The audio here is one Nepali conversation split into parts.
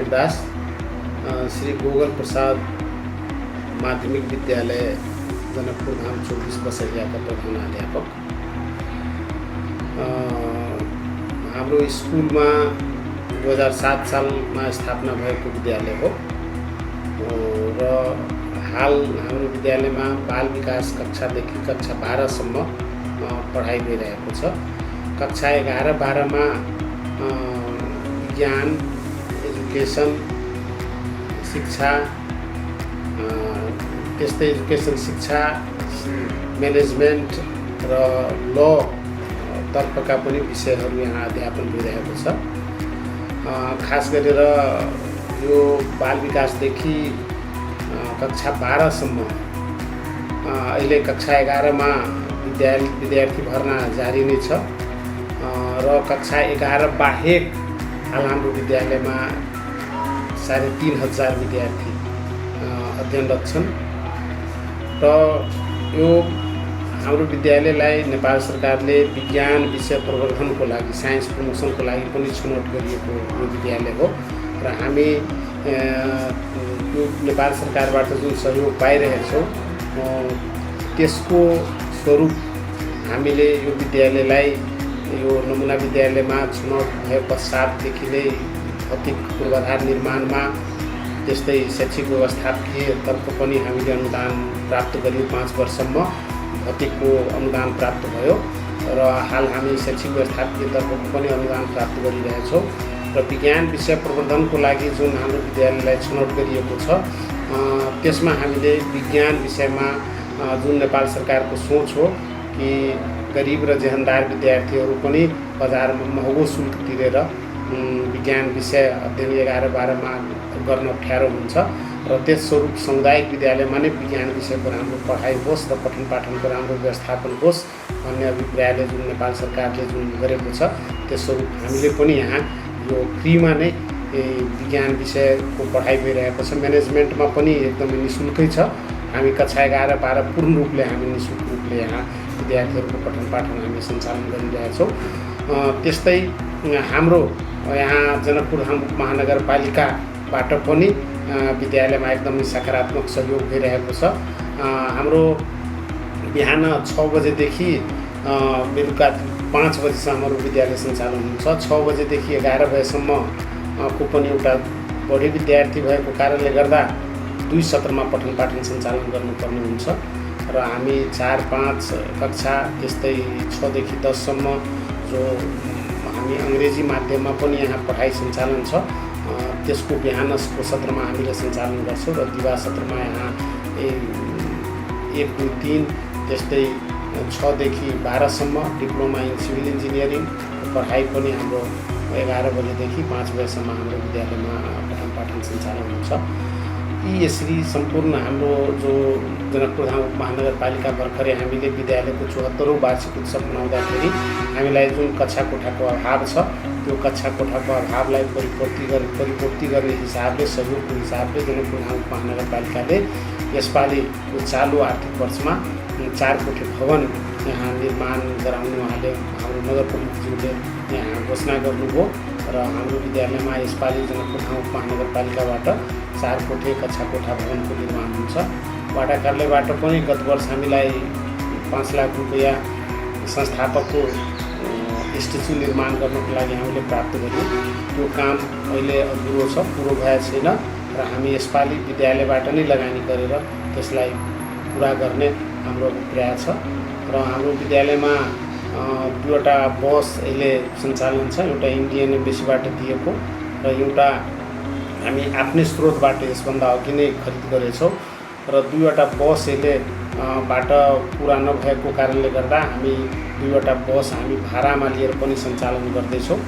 दास, श्री गोगल प्रसाद माध्यमिक विद्यालय जनकपुर धाम 24 बसैयाका प्रधानाध्यापक। हाम्रो स्कुलमा 2007 सालमा स्थापना भएको विद्यालय हो र हाल हाम्रो विद्यालयमा बाल विकास कक्षादेखि कक्षा 12सम्म पढाइ भइरहेको छ। कक्षा 11-12मा विज्ञान, एजुकेसन, शिक्षा, त्यस्तै एजुकेसन, शिक्षा, म्यानेजमेन्ट र ल तर्फका पनि विषयहरू यहाँ अध्यापन भइरहेको छ। खास गरेर यो बाल विकासदेखि कक्षा 12सम्म, अहिले कक्षा 11मा विद्यार्थी भर्ना जारी नै छ र कक्षा 11 बाहेक हाल हाम्रो विद्यालयमा 3,500 विद्यार्थी अध्ययनरत छन् र यो हाम्रो विद्यालयलाई नेपाल सरकारले विज्ञान विषय प्रवर्धनको लागि, साइन्स प्रमोसनको लागि पनि छनौट गरिएको यो विद्यालय हो र हामी यो नेपाल सरकारबाट जुन सहयोग पाइरहेछौँ त्यसको स्वरूप हामीले यो विद्यालयलाई यो नमुना विद्यालयमा छनौट भए पश्चातदेखि नै भौतिक पूर्वाधार निर्माणमा, त्यस्तै शैक्षिक व्यवस्थापकीयतर्फ पनि हामीले अनुदान प्राप्त गऱ्यौँ। 5 वर्षसम्म भौतिकको अनुदान प्राप्त भयो र हाल हामी शैक्षिक व्यवस्थापकीयतर्फ पनि अनुदान प्राप्त गरिरहेछौँ र विज्ञान विषय प्रवर्धनको लागि जुन हाम्रो विद्यालयलाई छनौट गरिएको छ त्यसमा हामीले विज्ञान विषयमा जुन नेपाल सरकारको सोच हो कि गरिब र जेहनदार विद्यार्थीहरू पनि बजारमा महँगो शुल्क तिरेर विज्ञान विषय अध्ययन 11-12मा गर्न अप्ठ्यारो हुन्छ र त्यसस्वरूप सामुदायिक विद्यालयमा नै विज्ञान विषयको राम्रो पढाइ होस् र पठन पाठनको राम्रो व्यवस्थापन होस् भन्ने अभिप्रायले जुन नेपाल सरकारले जुन गरेको छ त्यसस्वरूप हामीले पनि यहाँ यो फ्रीमा नै विज्ञान विषयको पढाइ भइरहेको छ। म्यानेजमेन्टमा पनि एकदमै निःशुल्कै छ। हामी कक्षा 11-12 पूर्ण रूपले हामी निःशुल्क रूपले यहाँ विद्यार्थीहरूको पठन पाठन हामी सञ्चालन गरिरहेछौँ। त्यस्तै हाम्रो यहाँ जनकपुर धाम महानगरपालिकाबाट पनि विद्यालयमा एकदमै सकारात्मक सहयोग भइरहेको छ। हाम्रो बिहान 6 बजेदेखि बेलुका 5 बजेसम्म हाम्रो विद्यालय सञ्चालन हुन्छ। 6 बजेदेखि 11 बजेसम्म को पनि एउटा बढी विद्यार्थी भएको कारणले गर्दा 2 सत्रमा पठन पाठन सञ्चालन गर्नुपर्ने हुन्छ र हामी 4-5 कक्षा, त्यस्तै 6 देखि 10सम्म जो हामी अङ्ग्रेजी माध्यममा पनि यहाँ पढाइ सञ्चालन छ त्यसको बिहानको सत्रमा हामीले सञ्चालन गर्छौँ र दिवा सत्रमा यहाँ 1, 2, 3, त्यस्तै 6 देखि 12सम्म डिप्लोमा इन सिभिल इन्जिनियरिङ पढाइ पनि हाम्रो 11 बजेदेखि 5 बजेसम्म हाम्रो विद्यालयमा पठन पाठन सञ्चालन हुन्छ। यी यसरी सम्पूर्ण हाम्रो जो जनकपुर धाम महानगरपालिका भर्खरै हामीले विद्यालयको 74औं वार्षिक उत्सव मनाउँदाखेरि हामीलाई जुन कक्षा कोठाको अभाव छ त्यो कक्षा कोठाको अभावलाई परिपूर्ति गर्ने हिसाबले, सहयोगको हिसाबले जनकपुर धाम महानगरपालिकाले यसपालि चालु आर्थिक वर्षमा 4 कोठे भवन यहाँ निर्माण गराउनु उहाँले हाम्रो नगर प्रमुखज्यूले यहाँ घोषणा गर्नुभयो र हाम्रो विद्यालयमा यसपालि जनकपुर धाम महानगरपालिकाबाट 4 कोठे कक्षा कोठा भवनको निर्माण हुन्छ। वाडा कार्यालयबाट पनि गत वर्ष हामीलाई 5 लाख रुपैयाँ संस्थापकको स्ट्याचु निर्माण गर्नको लागि हामीले प्राप्त गर्यौँ। त्यो काम अहिले अधुरो छ, पुरो भएको छैन र हामी यसपालि विद्यालयबाट नै लगानी गरेर त्यसलाई पुरा गर्ने हाम्रो अभिप्राय छ र हाम्रो विद्यालयमा 2वटा बस अहिले सञ्चालन छ। एउटा इन्डियन एम्बेसीबाट दिएको र एउटा हामी आफ्नै स्रोतबाट यसभन्दा अघि नै खरिद गरेछौँ र 2वटा बस अहिले बाट पुरा नभएको कारणले गर्दा हामी 2वटा बस हामी भाडामा लिएर पनि सञ्चालन गर्दैछौँ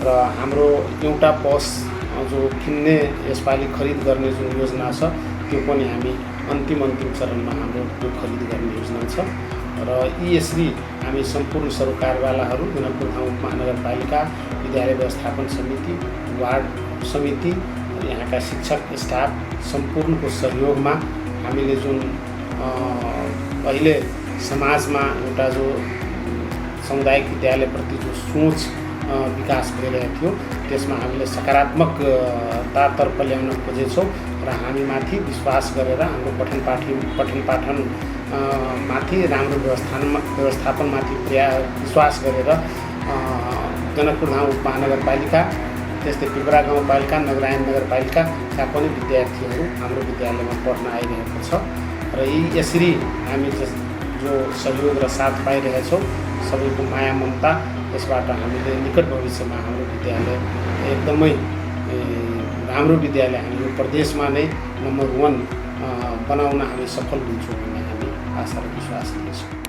र हाम्रो एउटा बस जो किन्ने यसपालि खरिद गर्ने जुन योजना छ त्यो पनि हामी अन्तिम चरणमा हाम्रो त्यो खरिद गर्ने योजना छ र यी यसरी हामी सम्पूर्ण सरकारवालाहरू जनकपुर धाम महानगरपालिका, विद्यालय व्यवस्थापन समिति, वार्ड समिति, यहाँका शिक्षक स्टाफ सम्पूर्णको सहयोगमा हामीले जुन अहिले समाजमा एउटा जो सामुदायिक विद्यालयप्रति जो सोच विकास भइरहेको थियो त्यसमा हामीले सकारात्मकतातर्फ ल्याउन खोजेछौँ र हामीमाथि विश्वास गरेर हाम्रो पठन पाठन माथि राम्रो व्यवस्थापनमाथि विश्वास गरेर जनकपुरधाम उपमहानगरपालिका त्यस्तै पिपरा गाउँपालिका नगरायन नगरपालिकाका पनि विद्यार्थीहरू हाम्रो विद्यालयमा पढ्न आइरहेको छ र यसरी हामी जो सहयोग र साथ पाइरहेछौँ सबैको माया ममता यसबाट हामीले निकट भविष्यमा हाम्रो विद्यालय एकदमै राम्रो विद्यालय हामी यो प्रदेशमा नै नम्बर 1 बनाउन हामी सफल हुन्छौँ भन्ने हामी आशा र विश्वास लिन्छौँ।